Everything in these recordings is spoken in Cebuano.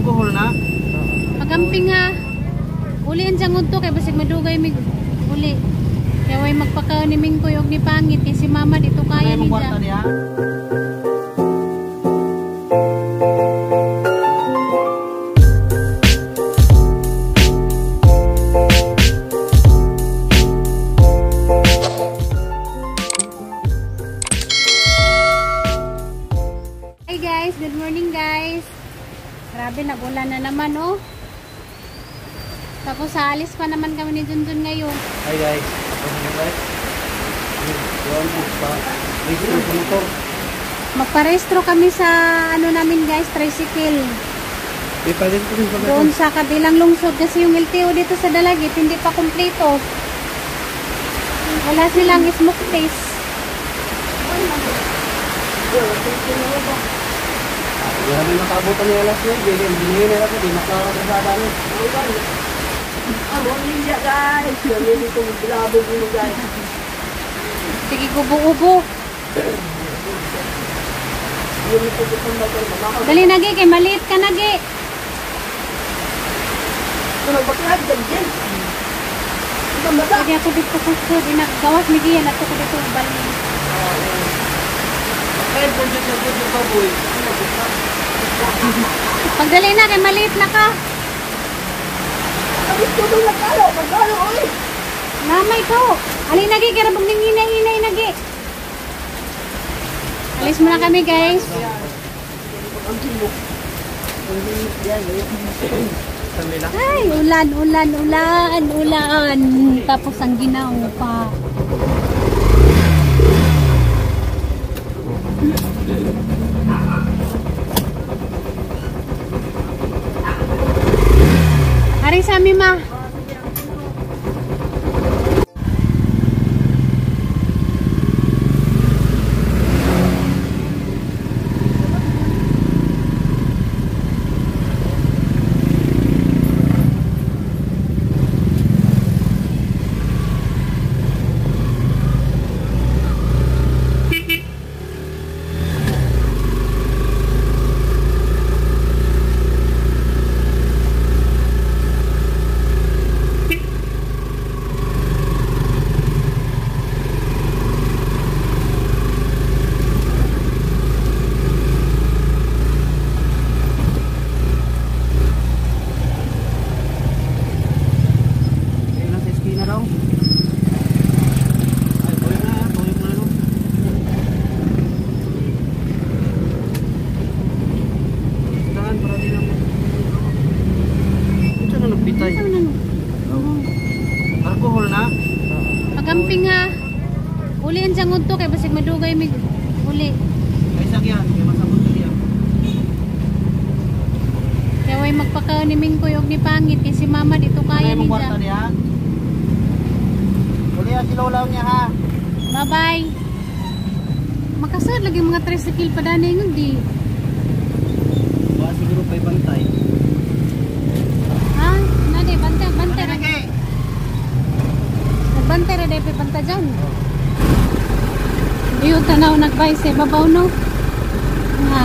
Alcohol na? Pagamping ha. Uli ang siyang udto kay basig madugay mig uli. Kaya way magpakaon ni Mingkoy og ni Pangit kay si Mama dito kaya Ano ni yung kwarta siya. niya? Hi guys, good morning guys. Grabe, nag-ulan na naman oh. Tapos aalis pa naman kami ni Junjun ngayon. Hi guys. Ano guys? Yun, pa. Registro sa motor. Magparehistro kami sa ano namin guys, tricycle. Di pa din ko rin sa Doon sa kabilang lungsod kasi yung LTO dito sa Dalagit hindi pa kumpleto. Wala silang smoke test. Hindi namin makabutan ni alas 9. Hindi nila ko, di makarasada ni. Amo ninja guys. Kami dito maglabog mo guys. Sige, gubo-ubo. Yung ito itong motor mama. Dali nagi kay maliit ka nagi. Kuno bakla dyan. Ito bata. Pwede ako dito kusod, inagawas ni Gian at ako dito bali. Kahit kung dyan sa good yung baboy. Pagdali na kay maliit na ka. Kami ko dong nagkalo, magkalo oy. Namay ko. Ali nagi kay rabog ning hinay-hinay nagi. Alis muna kami guys. Ay, ulan, ulan, ulan, ulan. Tapos ang ginaw pa. Hari sa amin, ma. Ayun lang sa eskina daw. Ay, tuyok na, tuyok na no. Saan, para di lang. Ito na nagbitay. Alcohol na? Pagamping ha. Uli ang siyang udto kay basig madugay mig uli. Ay, sakyan. Kaya masabot ka diyan. Kaya way magpakaon ni Mingkoy og ni Pangit kay si Mama dito Ano kaya yung ni kwarta siya. niya? Uli ang si Lola niya ha. Bye-bye. Makasad lagi mga tricycle pa dani ngon di. Baka siguro pa'y bantay. Ha? Nade bantay bantay ra. Nagbantay ra dai banta dyan. Iyo tanaw nagbay sa babaw no. Nga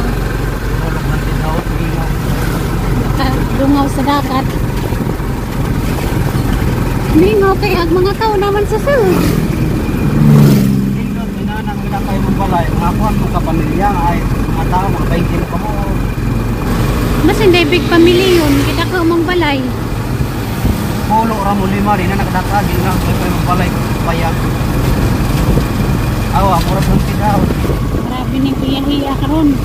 Tulog ng tinaw, tulingaw. dungaw sa dagat. Mingaw kay ag mga tao naman sa sur. Indot, inanang wala kayo magbalay. Mga kuwan mo ka pamilya, ay mga tao, mga 20 na kamo. Mas hindi big family yun. Kita ka umang balay. Pulo ra mo lima rin na nakadaka, di na kayo magbalay. Bayag. Awa, mura pong tinaw. Grabe ni Kuya Hiya karon.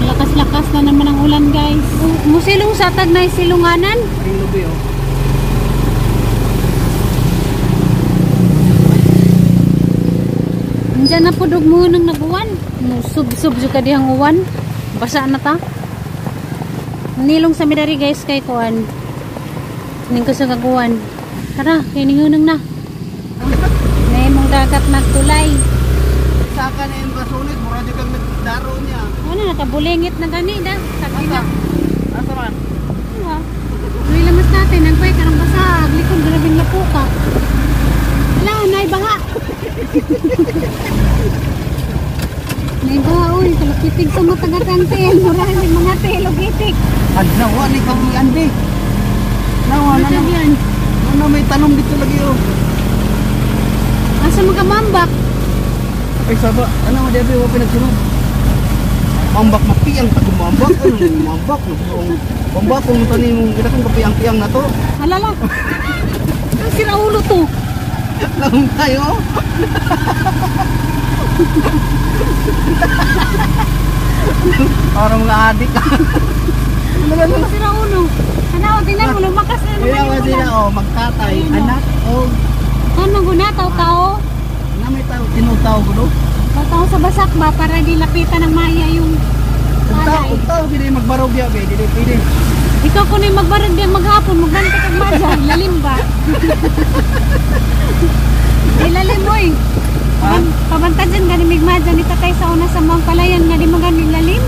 Lakas-lakas na naman ang ulan guys. Musilong sa tag na silunganan. Ring lubi, oh. Andiyan na po dugmo nang nabuwan. Sub-sub jud ka dihang uwan. Basa na ta. Nilong sa midari guys kay kuan. Ning ko sa kaguan. Tara, kay ningunang na. Nay mong dagat nagtulay. Saka na yung basunit, mura dyan kang nagdaro niya. Ano nakabulingit na gani da. Sabi na. Asa man? Ano? Luy lamas natin ang kway karong basa, aglikon grabing lapuka. Ala, nay baha. Nay baha oy, kalapitig sa mata gatantin, mura ni mga Ate, lugitik. Ala, wa ni kami andi. Nawa na Ano na. yan? Ano may tanong dito lagi oh. Asa magamambak? Ay saba, ano mo debe wa pinagsunod. Mambak mapiang ta gumambak ano mambak mambak kung tanim mong kita kung kapiang-piang na to. Alala. Ang sira ulo to. Lang tayo. Parang mga adik. Ang sira ulo. Ano, tingnan mo, lumakas na naman Kaya yung nga sila ulan. oh, magtatay, Ayun, oh. anak oh. Ano guna, tao-tao? Na may tao tinutaw ko do. Tao-tao sa basak ba para di lapitan ng maya yung Tao, palay. tao gini magbarog ya be, dili pwede. Ikaw kuno yung magbarag diyang maghapon, magbantay kag madya, lalim ba? Di lalim oy. Ha? Pabantay dyan, gani migmadya ni tatay sa una sa mga palayan nga di magani lalim.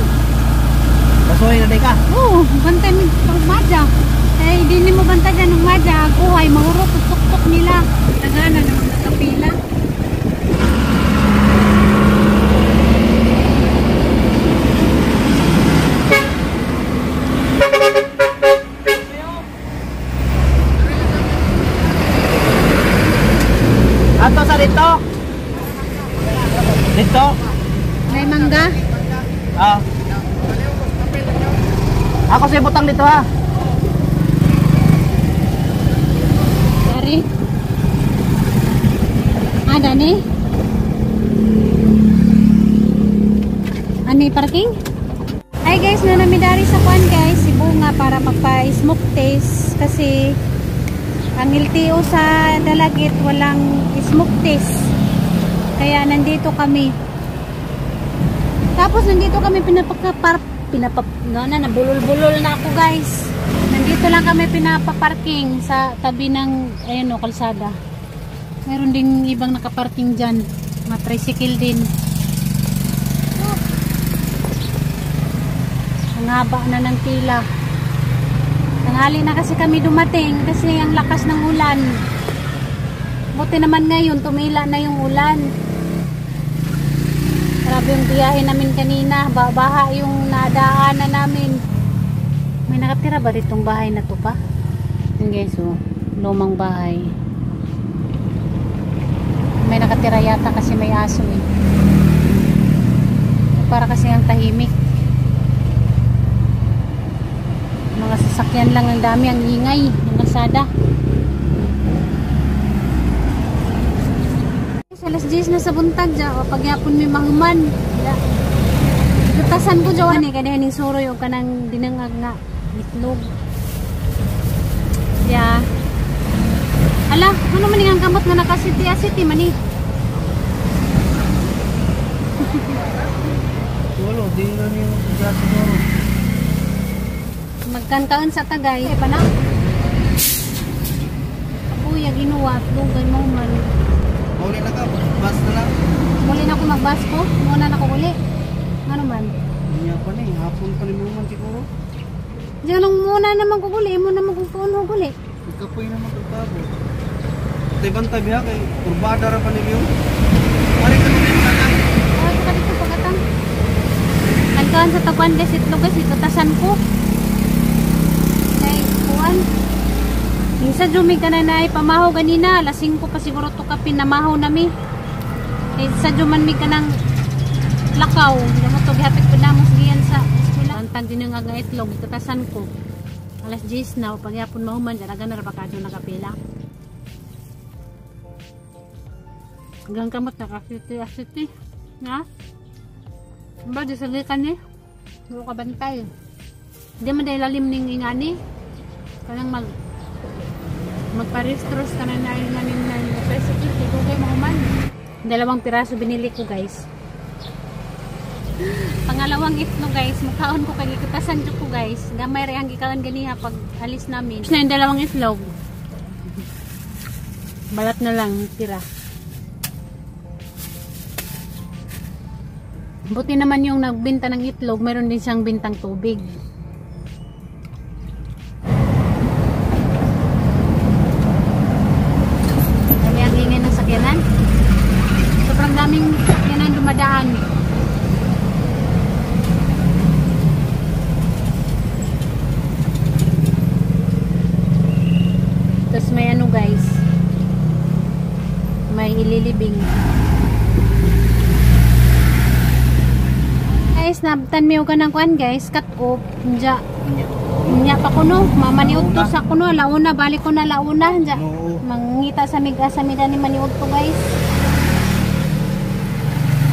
Kasuhay na day ka. Oo, bantay mi pag madya. Eh, di ni mo bantay dyan ng madya, kuhay, mahurot, tuktok nila. Tagana na mga kapila. Ato sa dito. Dito. May mangga? Ah. Ako sa butang dito ha. Dari. Ah, dani? Ani parking? Hi guys, na nami dari sa kwan guys, si Bunga para magpa-smoke test kasi ang LTO sa Dalagit walang smoke test. Kaya nandito kami. Tapos nandito kami nabulol-bulol na ako guys. Nandito lang kami pinapaparking sa tabi ng ayun o, kalsada. Meron ding ibang nakaparking dyan. Mga tricycle din. Oh. Ang haba na ng pila. Tanghali na kasi kami dumating kasi ang lakas ng ulan. Buti naman ngayon tumila na yung ulan. Grabe yung biyahe namin kanina. Baha yung nadaanan namin. May nakatira ba ditong bahay na to pa? Yun guys, oh, lumang bahay. May nakatira yata kasi may aso eh. Para kasi ang tahimik. Mga sasakyan lang ang dami, ang ingay ng kalsada. Sa alas 10 na sa buntag dyan, o pagyapon may mahuman. Gutasan ko dyan, eh, kanihan yung suroy o kanang dinangag nga itlog. Yeah. Ala, ano man yung kamot nga nakasiti-asiti man eh. Wala, di na niyo siguro. Magkankaan sa tagay. Eh, pa na. Kapuya, ginuwa, lugay mo man. Uli na ka, bus na lang. Muli na ako mag-bus ko. Muna na ako uli. Ano man? Niya pa ni, hapon pa ni mo man siguro. Diyan lang muna naman ko guli. Muna naman kung tuon ko guli. Ikapoy naman kagkabo. Tay bantay biya kay kurbada ra pa ni Miyo. Pare ka nung tatang. Oh, ito ka dito pagatang. Kankaan sa taguan guys, itlog guys, itutasan ko. Kay kuan. Minsan jumi ka na na pamahaw ganina, lasing ko pa siguro to ka pinamahaw nami. Kay sa juman mi ka ng lakaw, damo to gihapit ko na mo giyan sa eskwela. Antag din nga itlog, itutasan ko. Alas 10 na, pagyapon mahuman, dalaga na ra ba kadyo nakapila. Hanggang kamot nakasiti-asiti. Na? Ba, di sa likan eh. Hindi ka bantay. Hindi man dahil lalim ning ingani. Kanang magparistros ka na na yung nanin na yung tricycle. Kaya kayo mahuman. Dalawang piraso binili ko guys. Pangalawang itlog guys. Mukhaon ko kay gikutasan ko guys. Gamay rin ang gikaon ganiha pag alis namin. Tapos na yung dalawang itlog. Balat na lang tira. Buti naman yung nagbenta ng itlog, meron din siyang bintang tubig. Dami ang ingay ng sakyanan. Sobrang daming sakyanan dumadaan. Ililibing. Guys, nabtan mi og kanang kuan guys, cut off. Nya. Nya pa kuno, mamaniud to sa kuno, launa balik ko na launa nya. No. Mangita sa mig asa mi dani maniud to guys.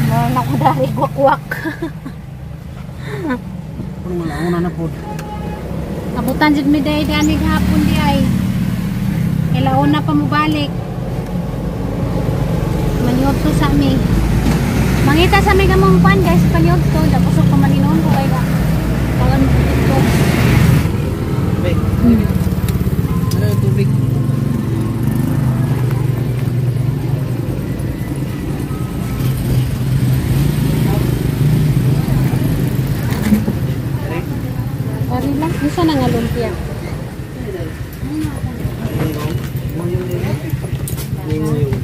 Mao na ko dari gwak-gwak. Kuno wala una na pod. Abutan jud mi dai dani gahapon di ay. Kay launa pa mo balik. Maniud to sa mi. Mangita sa mi gamong kuan guys, paniud to, dakusog ko maninon ko kay ba. Kawan to. Be. Ano yung tubig? Ari lang, isa na nga lumpia. Nguyong.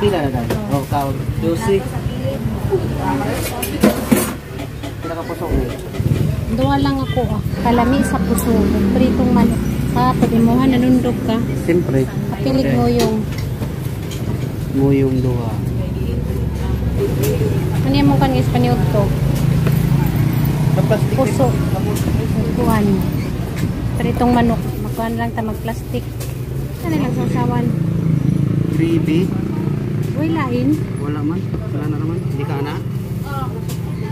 Pila na daw? Oh, kaon. Dose. Pila ka puso? Duha lang ako ah. Kalami sa puso. Pritong manok. Pa, pwede mo ha, nanundog ka. Siyempre. Kapilig mo yung Nguyong duha. Ano yung mong kanis paniod to? Plastic. Puso. Kuan. Pritong manok. Makuan lang ta mag-plastic. Ano lang sausawan? 3B. Uy, lain. Wala man. Wala na naman. Hindi ka na.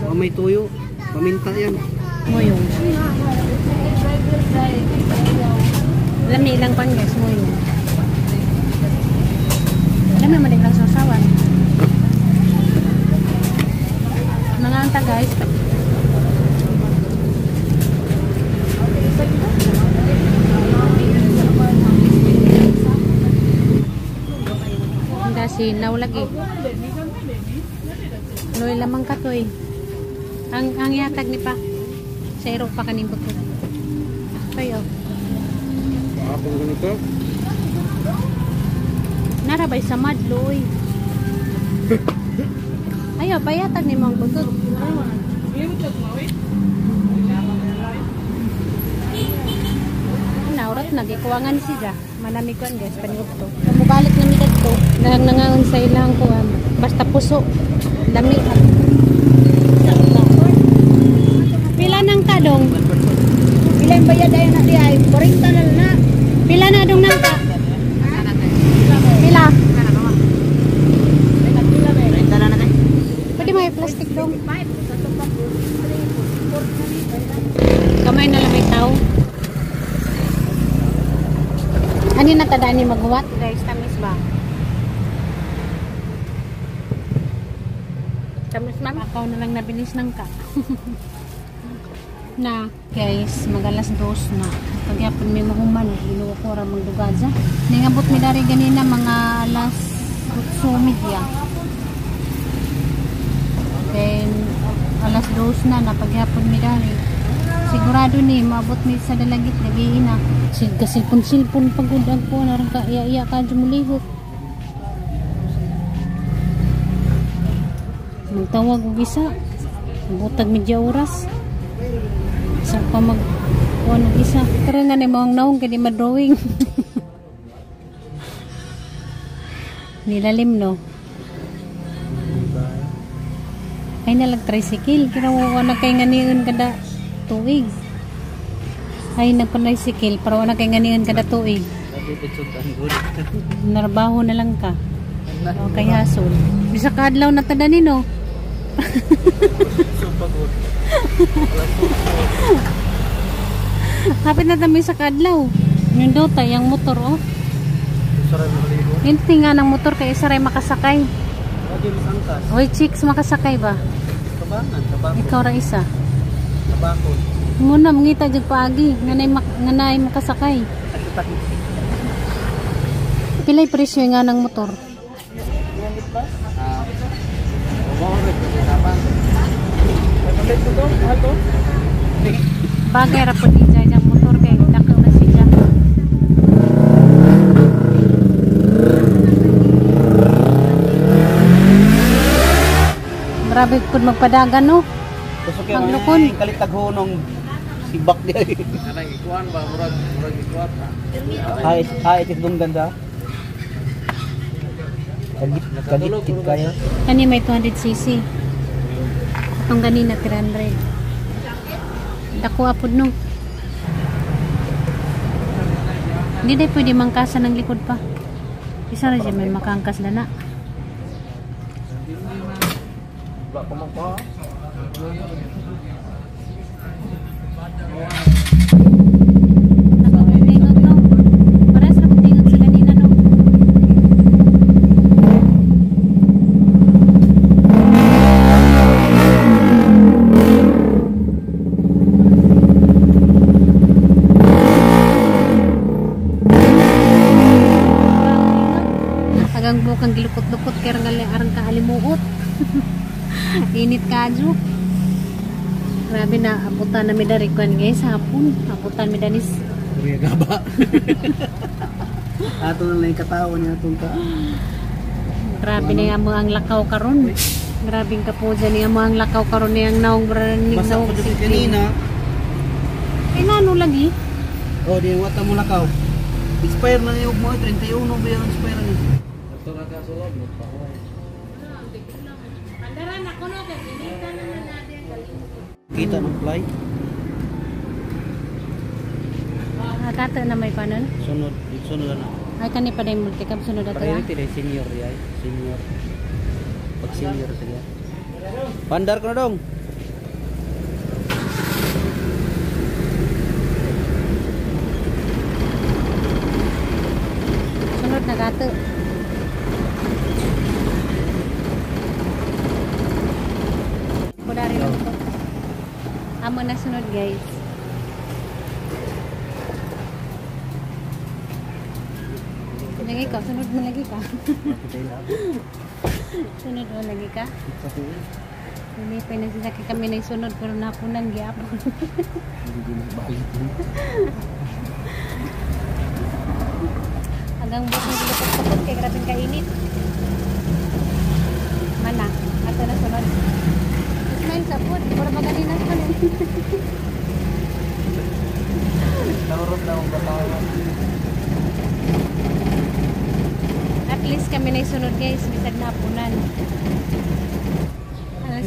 Oh, may tuyo. Paminta yan. Nguyong. Lami lang pan guys, nguyong. Lami man din lang sausawan. Mga anta guys. Kasi lagi. Loy lamang katoy. Ang yatag ni pa. Sa iro pa kaning buto. Toyo. Akong ganito. Narabay sa madloy. Ayo, payatag ni mong buto. Naurat nagikuangan siya. Manami kuan guys, paniud to. Mubalik na mi dadto. Nang nangaon sa ilang kuan. Basta puso. Lami. Pila nang kadong? Pila yung bayad ay na di ay 40 na na. Pila na dong nang ka? Pila? Pwede may plastic dong. Kamay na lang may tao. Ani na tada ni maghuwat guys, tamis ba? Tamis ma'am? Akaw na lang nabilis ng ka. Na guys, mag 2:00 na. Pagyapon may mahuman, Ginoo ko ra magdugadya. Ningabot mi dari ganina mga 8:30. Then 2:00 na napagyapon mi dari. Sigurado ni maabot mi sa Dalagit gabi na. Silpon-silpon pagud ang ko narang ka iya-iya ka mulihok. Magtawag og isa. Butag medya oras. Sa pa mag kuan og isa. Karon nga ni mo ang naong kay di ma-drawing. Nilalim no. Ay nalag tricycle kira wala kay nganion kada tuig. Ay nagpa-tricycle para wala kay nganion kada tuig. Narbaho na lang ka. O kay hasol. Bisa ka adlaw na tada nino. Hapit na tami sa kadlaw. Yung dota, yung motor oh. Hindi nga ng motor kay isa ray makasakay. Oy chicks, makasakay ba? Ikaw ra isa. Muna mangita jud paagi nganay makasakay. Pilay presyo nga ng motor? Bagay ra pud ni jay motor kay dako na siya. Grabe pud magpadagan no. Maglukon. Kalitag-hunong sibak diay. Kanang ikuan ba murag murag ikuan. Ay, ay itis dong ganda. Kagit kayo. Kani may 200 cc. Atong ganina 300. Dako apod no. Hindi dahil pwede mangkasa ng likod pa. Isa ra siya may makangkas na na. Ba ko man ko. Tingog no. Parehas ra kong tingog sa ganina no. Agang bukang gilukot-lukot kay arang ka alimuot. Init kadyo. Grabe na abutan na mi dari kuan guys hapon. Abutan mi danis. Korea gaba. Ato na lang yung katao niya atong ka. Grabe na yung ang lakaw karon. Grabe ang kapuja niya mo ang lakaw karon niyang naong branding Basta naong ko dito kanina. Ay nano lagi. Oh, di wata mo lakaw. Expire na yung mo 31 ba yung expire ni? Ito na ka sulod, magpahuway. Andaran ako no kay pinita na natin Kita ng fly. Tato na may panon. Sunod, sunod na. Ay kani pa dayong multicab sunod ato ah. Priority dahil senior yay, senior. Pag senior sige. Bandar ko na dong. Sunod na gato. Kudari lang ko. Amo na sunod guys. Lagi ka, sunod mo lagi ka. Sunod mo lagi ka. Hindi pa nasasakit kami ng sunod pero napunan gyapon. Hindi na balik. Hanggang bukas na gilukot-lukot kay grabing kainit. Mana, ato na sunod. Smile sa food, pura ba kanina pa rin. Naurot na akong batawan. At least kami na sunod guys, bisag napunan.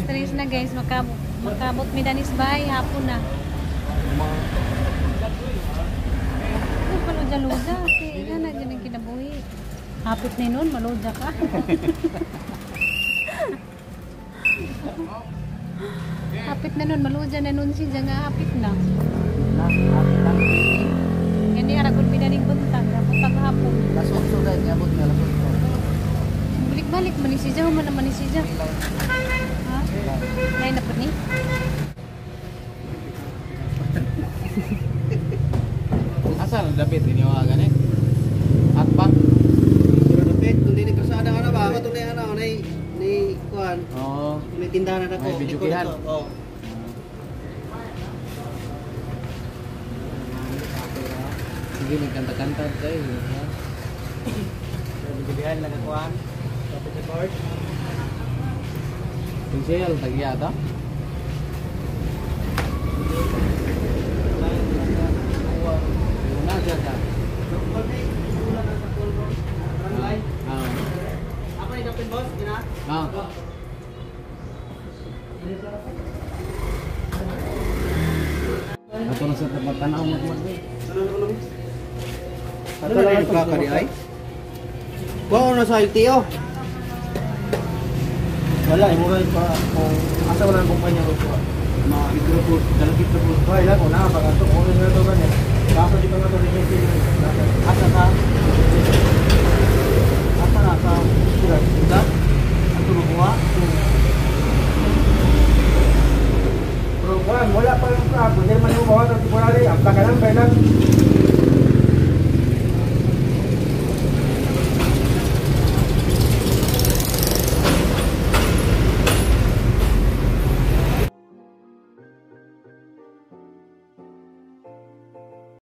3:00 na guys, makabot mi danis bay, hapon na. Ay, paluja-luja. Kaya nga na dyan ang kinabuhi. Hapit na nun, maluja ka. Hapit na nun, maluja na nun siya nga hapit na. Na, hapit lang. Gani aragon mi daning buntag, buntag hapon. Lasot so dahil, abot na lasot so. Balik-balik man ni siya, human naman ni siya. Ha? Lain na po ni? Asa na dapit inyo gani? Atbang. Pero dapit, kung di nagkrasada ka na ba, ako tunay ano, nay, nay, kuan, Oo. may tindahan na ako. May videokihan. Oo. Sige, magkanta-kanta tayo. Videokihan lang kuan. Tapos sa court. Pinsel, tagya ta? Una siya ta. Ah. Ako ni Captain Boss, gina? Ah. Ato na sa tanaw mo mo. Ano na yung plaka di ay? Kuha na sa LTO. Wala, imo rin pa kung asa wala ang kumpanya ko. Mga mikropo, dalagit na po. Wala ko na pag ato ko na to gani. Kaso di pa nga to lisensya. Asa ka?